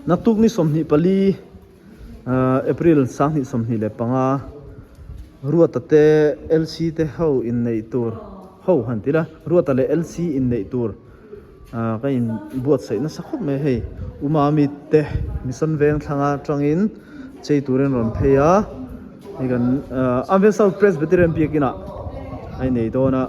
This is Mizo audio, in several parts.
Naktuk ni 24 April 2025 Ruata te LC te ho inneih tur ho han ti la Ruata leh LC inneih tur ka in buatsaih nasa khawp mai hei Umami te Mission veng thlanga tangin chei turin rawn phei a hei kan Amveng South Presbyterian biakin ah a inei dawn a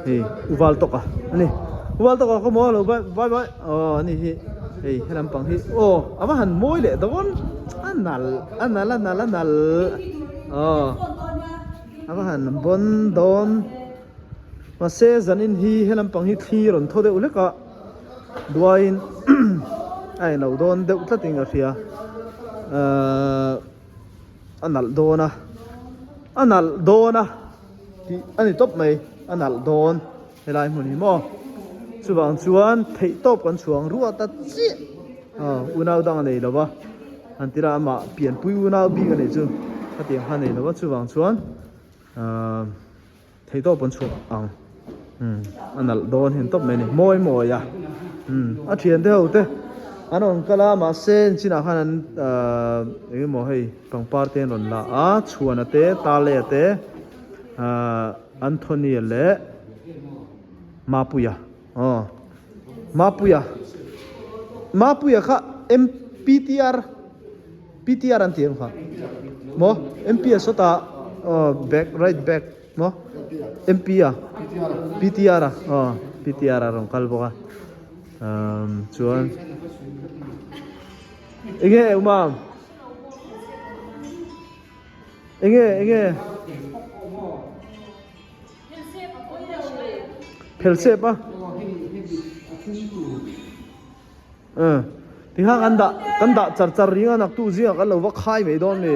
hei Uval tawk a ani Uval tawk a khaw maw lo bye bye bye aw ani hi hei helam pang hi aw a va han mawi leh dawn a nalh a nalh a nalh a nalh aw a va han bawn dawn. Mahse zanin hi he lampang hi thli rawn thaw deuh hlek a duaiin a eng lo dawn deuh tlatin ka hria ahh a nalh dawn a a nalh dawn a tih a ni tawp mai a nalh dawn helai hmun hi maw chuvang chuan theih tawp kan chhuang ruat ta chiah aw unau dang a nei lo va an tira amah pianpui unau bik a nih chu khatiang kha a nei lo va chuvang chuan ahh. Thei tawp an chhuah ang umm a nalh dawn hian tawp mai a ni mawi mawi a umm a thian te ho te an rawn kal a mahse chinah khan an ahh eng emaw hei pangpar te an rawn la a chhuana te tale te ahh Anthony leh Mapuia aw Mapuia Mapuia kha M_P_T_R. PTR an ti em kha? Maw? MP a sawtah aw back right back maw? MP a? PTR a aw PTR a rawn kal bawk a umm chuan enge Umam enge enge Phelsep a? Umm tikhan kan dah kan dah char char ring a naktu zingah kan lo va khai mai dawn mi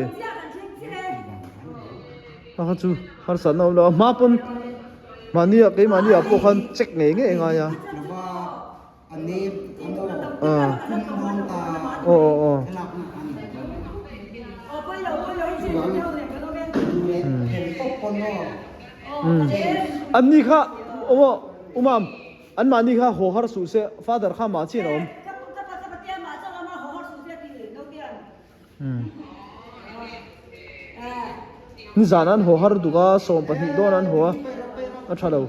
a kha chu harsatna awm lo a hma pawn mahni ah keimahni ah pawh khan check ngei ngei a ngai a ah aw aw aw umm an ni kha aw umam. An mahni kha haw har suh se, father kha mah chian a awm. Nizan an haw har duk a, 12 dawn an haw a, a tha lo.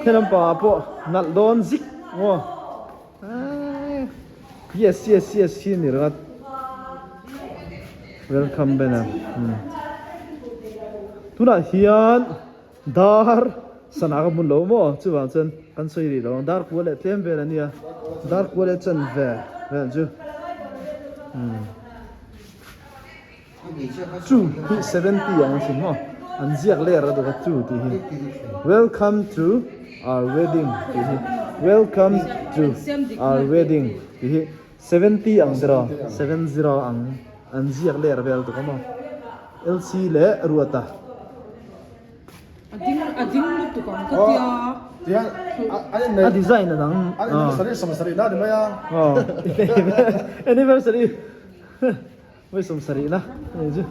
Helam pangah pawh nalh dawn zik maw. Yes yes yes hi a ni ringawt welcome banner tunah hian dar sana ka hmun lo maw chuvang chuan kan sawi rih lo ang dar kua leh tlem vel a nia dar kua leh chan ve vel chu chu hi 70 ang a sin maw an ziak ler a duh a chu tih hi welcome to our wedding tih hi welcome to our wedding tih hi 70 ang tiraw 70 ang an ziak ler vel duh a maw LC leh Ruata. A ding a ding lutuk ang ka tia. A design a dang. Anniversary 70 na ni mai a. Anniversary. Vawi 70 na ani chu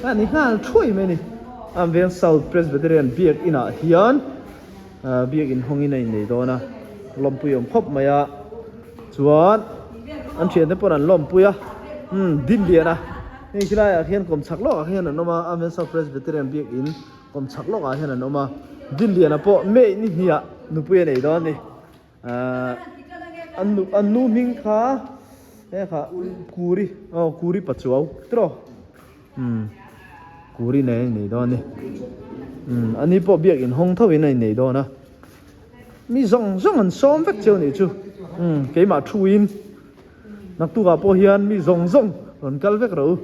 a ni nghal thuai mai a ni. Amveng South Presbyterian biak inah hian biak in hawngin a innei dawn a, lawmpui awm khawp mai a, chuan an thiante pawn an lawmpui a, umm din lian a, heng khi laiah khian kawm chhak lawkah khian an awm a, Amveng South Presbyterian biak in kawm chhak lawkah hian an awm a, din liana pawh May ni hniah nupui a nei dawn a ni. Ahh an nu an nu hming kha he kha kuri aw kuri pachuau tiraw umm kuri nei a nei dawn a ni umm ani pawh biak in hawng tho in a innei dawn a mi zawng zawng an sawm vek cheu nih chu umm keimah thu in naktuk ah pawh hian mi zawng zawng rawn kal vek rawh u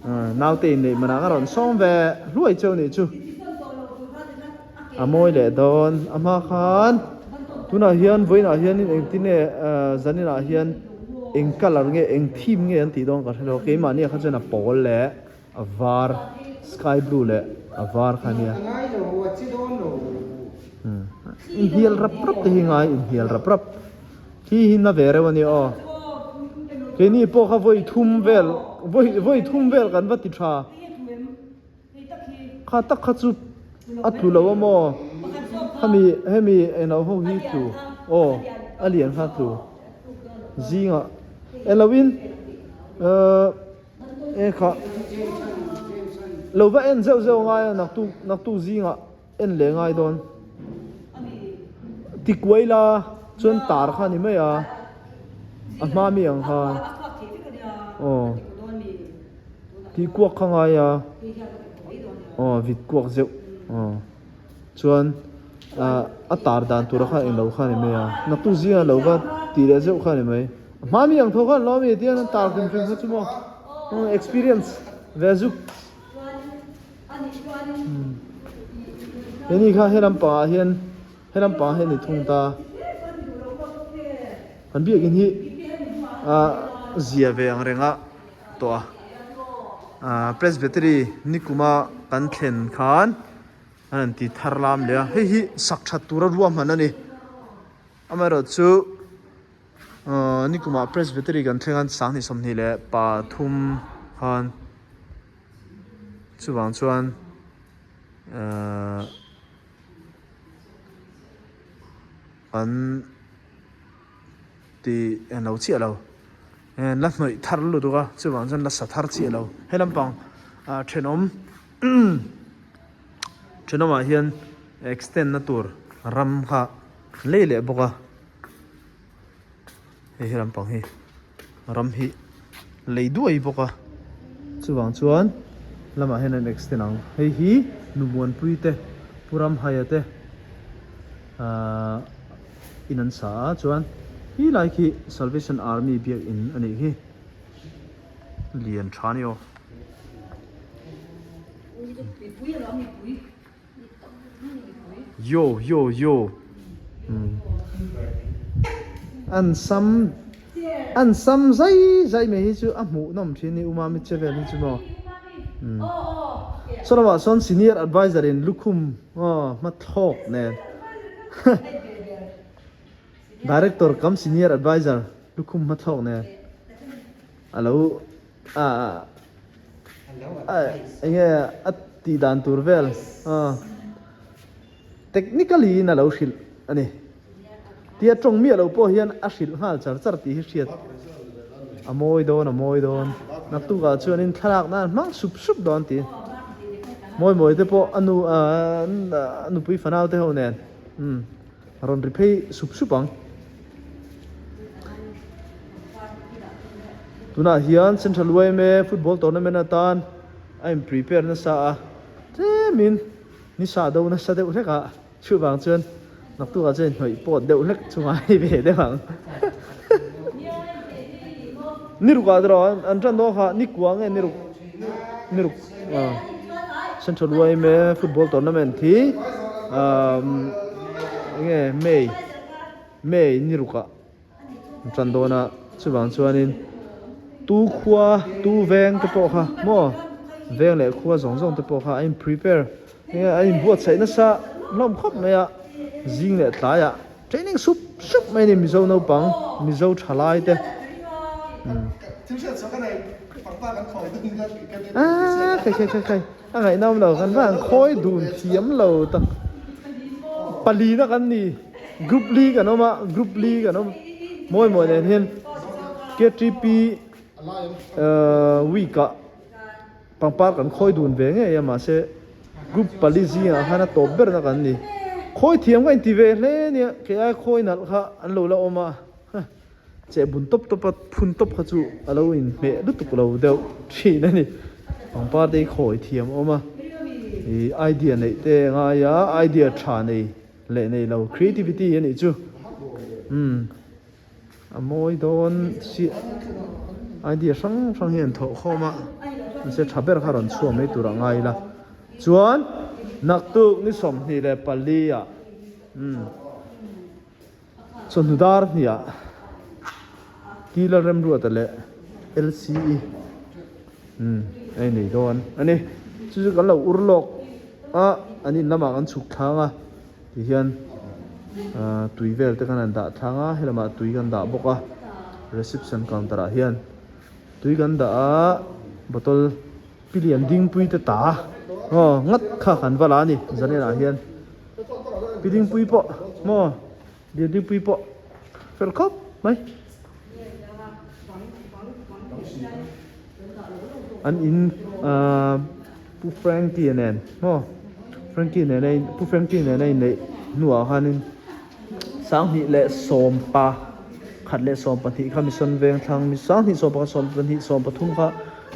ahh naute inneih manah ka rawn sawm ve hluai cheu nih chu. A mawi leh dawn a hma khan tunah hian vawiinah hianin engtin nge ahh zaninah hian eng colour nge eng theme nge an tih dawn ka hre lo keimahni ah kha chuan a pawl leh a var sky blue leh a var kha ania umm inhnial rap rap te hi ngai inhnial rap rap khi hi na ve reuh ania aw keini pawh kha vawi thum vel vawi vawi thum vel kan va ti tha. Kha tak kha chu a tlu lo a maw? Khami hemi englo ho hi tlu aw a lian kha tlu zingah engloin ahh e kha lo va en zeuh zeuh ngai a naktuk naktuk zingah en leh ngai dawn tikuai la chuan tar kha a ni mai a a hma mi ang khan aw tihkuak kha ngai a aw vit kuak zeuh aw. Chuan ah a tar dan tura kha englo kha a ni mai a, naktuk zingah lo va tih leh zeuh kha a ni mai. A hma mi ang tho khan lo ami tihian an tar hrim hrim kha chu maw experience ve zuk. Heni kha he lampangah hian he lampangah hian a ni thung ta. Kan biakin hi ah zia ve ang reng a tawh a. Ah Presbytery nikuma kan thlen khan an han ti thar lam leh a hei hi sak that tura ruahman a ni amaherawh chu ahh nikumah Presbytery kan thleng a sanghnih 23 khan chuvang chuan ahh an ti englo chiah lo la hnawih thar lutuk a chuvang chuan la sa thar chiah lo he lampang ah thenawm thenawmah hian extend na tur ram kha lei leh bawk a hei he lampang hi ram hi lei duai bawk a chuvang chuan lamah hian an extend ang hei hi Numuanpui te Pu Ramhaia te ahh in an sa a chuan hi lai khi Salvation Army biakin a nih hi lian tha a ni aw. Yo yo yo an sam an sam zai zai mai hi chu a hmuh nawm thin a ni umami che vel hi chu maw saw lamah sawn senior adviser in lukhum aw hmathlawk nen director kam senior adviser lukhum hmathlawk nen alo ah enge a tih dan tur vel technically in a lo hrilh a ni tia tawng miah lo pawh hian a hrilh nghal char char tih hi hriat a mawi dawn a mawi dawn naktukah chuanin thlalak nan hmang sup sup dawn tih mawi mawi te pawh a nu a nupui fanau te ho nen umm rawn ri phei sup sup ang. Tunah hian Central yma football tournament atan a in prepare nasa a, tlemin ni sa do nasa deuh hlek a, chuvang chuan naktukah chuan inhnawih pawt deuh hlek chu ngai ve deuh ang. Ni rukah erawh an tan dawn kha ni kua nge ni ruk ni ruk Central yma football tournament hi umm enge May May ni rukah an tan dawn a chuvang chuanin tu khua tu veng te pawh kha maw veng leh khua zawng zawng te pawh kha a in prepare enge a in buatsaih nasa hlawm khawp mai a zing leh tlaiah training sup sup mai a ni mizo naupang mizo thalai te aaa khai khai khai khai a ngaihnawm lo kan va han khawi dun thiam lo tak palina kan ni. Group li kan awm a, group li kan awm mawi mawi nen hian KTP week ah pangpar kan khawi dun ve ngei a mahse group pali zingah khan a tawp ber na kan ni. Khawi thiam ka inti ve hle nia kei ai khawi nalh kha an lo la awm a cheh bun tawp tawp a phun tawp kha chu a lo inhmeh lutuk lo deuh thin a ni. Pangpar te hi khawi thiam a awm a ih idea neih te a ngai a idea tha nei. Leh nei lo creativity a nih chu umm a mawi dawn si idea hrang hrang hi an thawh khawm a mahse tha ber kha rawn chhuah mai tur a ngai ila chuan naktuk ni 24 ah umm chawhnu dar hniah Tila Remruata leh LCE umm a inei dawn a ni chu chu kan lo ur lawk a an in lamah kan chhuk thlang a ti hian ahh tui vel te khan an dah thlang a helamah tui kan dah bawk a reception counter ah hian tui kan dah a bottle pilian dingpui te ta aw ngat kha kan va la a ni zan enah hian. Pi Dingpui pawh maw Lian Dingpui pawh fel khawp mai. An in ahh Pu Frankie nen maw Frankie nen a in Pu Frankie nen a inneih hnuah khanin sanghnih leh sawmpa khat leh 12 kha Mission Vengthlang sanghnih 11 22 13 kha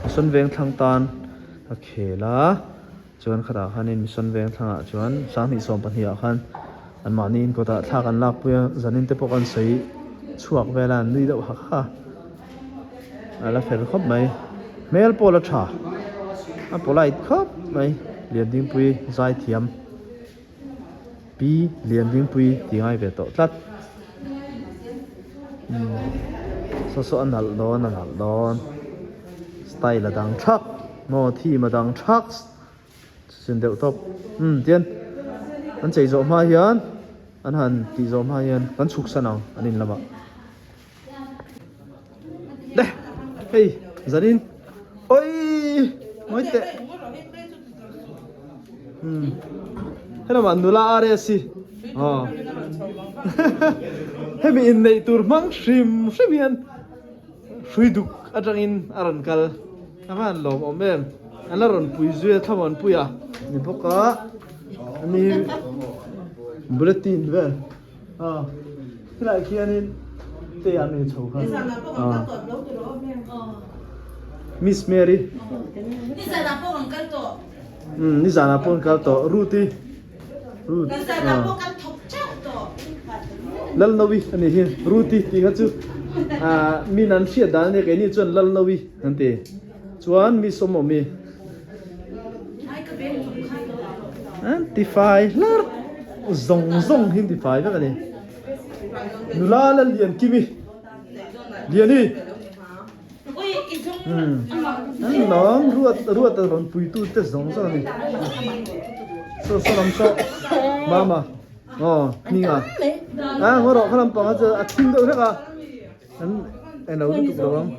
Mission Vengthlang tan a khel a. Chuan khatah khanin Mission Vengthlangah chuan 20 20 ah khan anmahni in kawtah thlak an lakpui a, zanin te pawh kan sawi chhuak vel a, an nui deuh hak hak a, a la fel khawp mai. Hmel pawh a la tha, a polite khawp mai, Liandingpui zaithiam Pi Liandingpui ti ngai ve tawh tlat. Umm saw saw a nalh dawn a nalh dawn style a dang thak maw theme a dang thak sin deuh tawp umm tian an chei zawh hma hian an han tih zawh hma hian kan chhuk san ang an in lamah le hei zanin awii ngawi teh umm helamah nula RS hi aw hemi inneih tur hmang hrim hrim hian hrui duk atangin a rawn kal a va han lawm awm em an la rawn pui zui a thlamuan pui a ni bawk a ani bulletin vel aw helaiah khianin te an ni chho kha aw Miss Mary umm nizanah pawh an kal tawh Ruth-i Ruth aw Lalnovi a nih hi Ruth-i tih kha chu ah min an hriat dan a nia keini chuan Lalnovi an ti chuan Miss Awmawmi an ti fai hlarh zawng zawng hi an ti fai vek a ni nula la lian kimi liani umm an lawm ruat ruat a rawn pui tu te zawng zawng a ni saw saw lam saw mama aw hminga a ngaw rawh kha lampang a chu a thim deuh hlek a. An eng lo lutuk lo ang.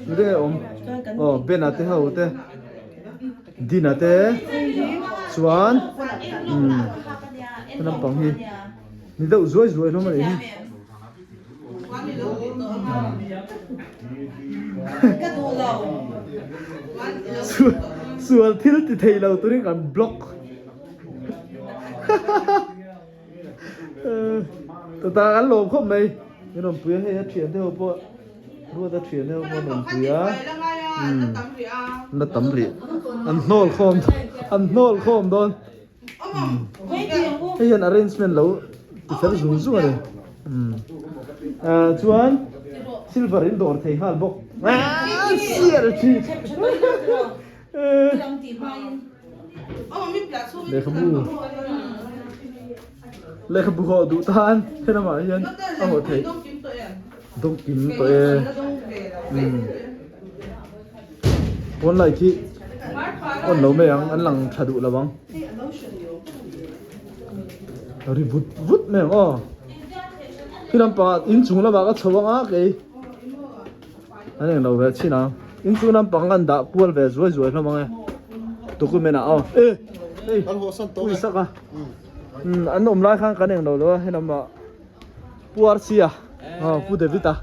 Tute nge awm? Aw Ben-a te ho te Dina te chuan umm he lampang hi ni deuh zuai zuai hlawm a nih hi. Sual thil ti thei lo turin kan block. Tata kan lawm khawp mai min rawn pui a hei a thian te ho pawh ruat a thian te ho pawh an rawn pui a umm la tam rih an hnawl khawm an hnawl khawm dawn umm hei hian arrangement lo ti fel zung zung a ni umm ah chuan silver in dawr thei nghal bawk aaa sial thin Lehkhabu lehkhabu hawh duh tan he lamah hian a hawh theih dawng kim tawh e umm pawn light hi on lo mai ang an lang tha duh lo ang ri vut vut mai ang aw khi lampangah inchung lamah ka chho ang a kei. An eng lo ve chin ang. In chu lampang kan dah kual ve zuai zuai hlawm ang e. Document ah aw. E hei pui sak a. Umm an awm lai khan kan eng lo lo a helam ah Pu RC a aw Pu David a.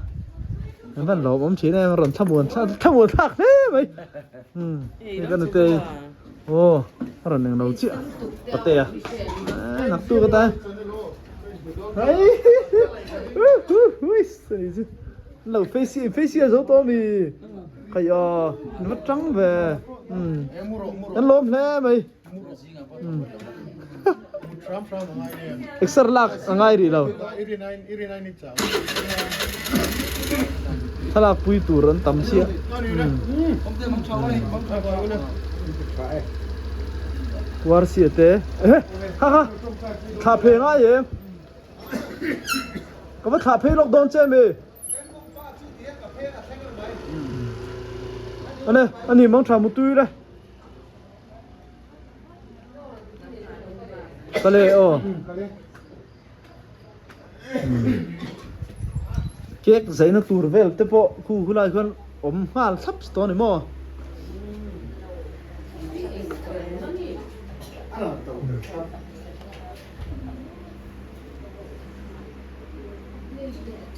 An van lawm awm thin em rawn thlamuan thlamuan thlak hle mai. Umm hei ka nutei aw a rawn eng lo chiah patea naktuk atan. Hei Lo facial facial zo tawh mi khai a an va tang ve umm an lawm hle mai umm exer lak a ngai rih lo thlalak pui tur an tam chiah umm Warsia te eh ha ha thla phei ngai em. Ka va thlah phei lawk dawn che mi. Ane, ani mang tha mutui le. Kale o. Cake zaina tur vel te pawh khu hulai khuan awm nghal thlap tawh ani maw.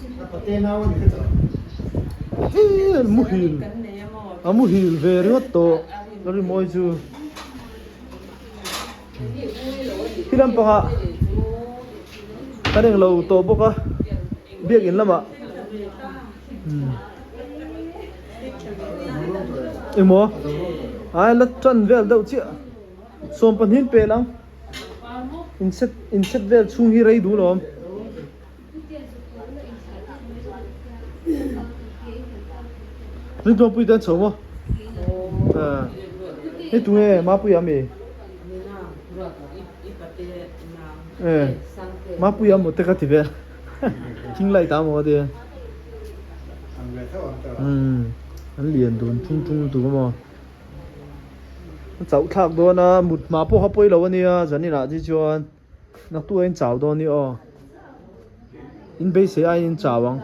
He muhil a muhil ve ringawt tawh Lalrimawi chu khi lampangah kan englo tawh bawk a biakin lamah engmaw ai la tan vel deuh chiah sawmpahnih pel ang inset inset vel chhung hi rei duh lawm. Rintuanpui te an chho maw? Hei tunge Mapuia ami? Mapuia maw te ka ti vel thing light ah maw ka ti an lian dun tung tung lutuk a maw a chauh thlak dawn a mut hma pawh kha pawi lo a nia zaninah te chuan. Naktu a in chau dawn i aw. In beisei aiin in chau ang.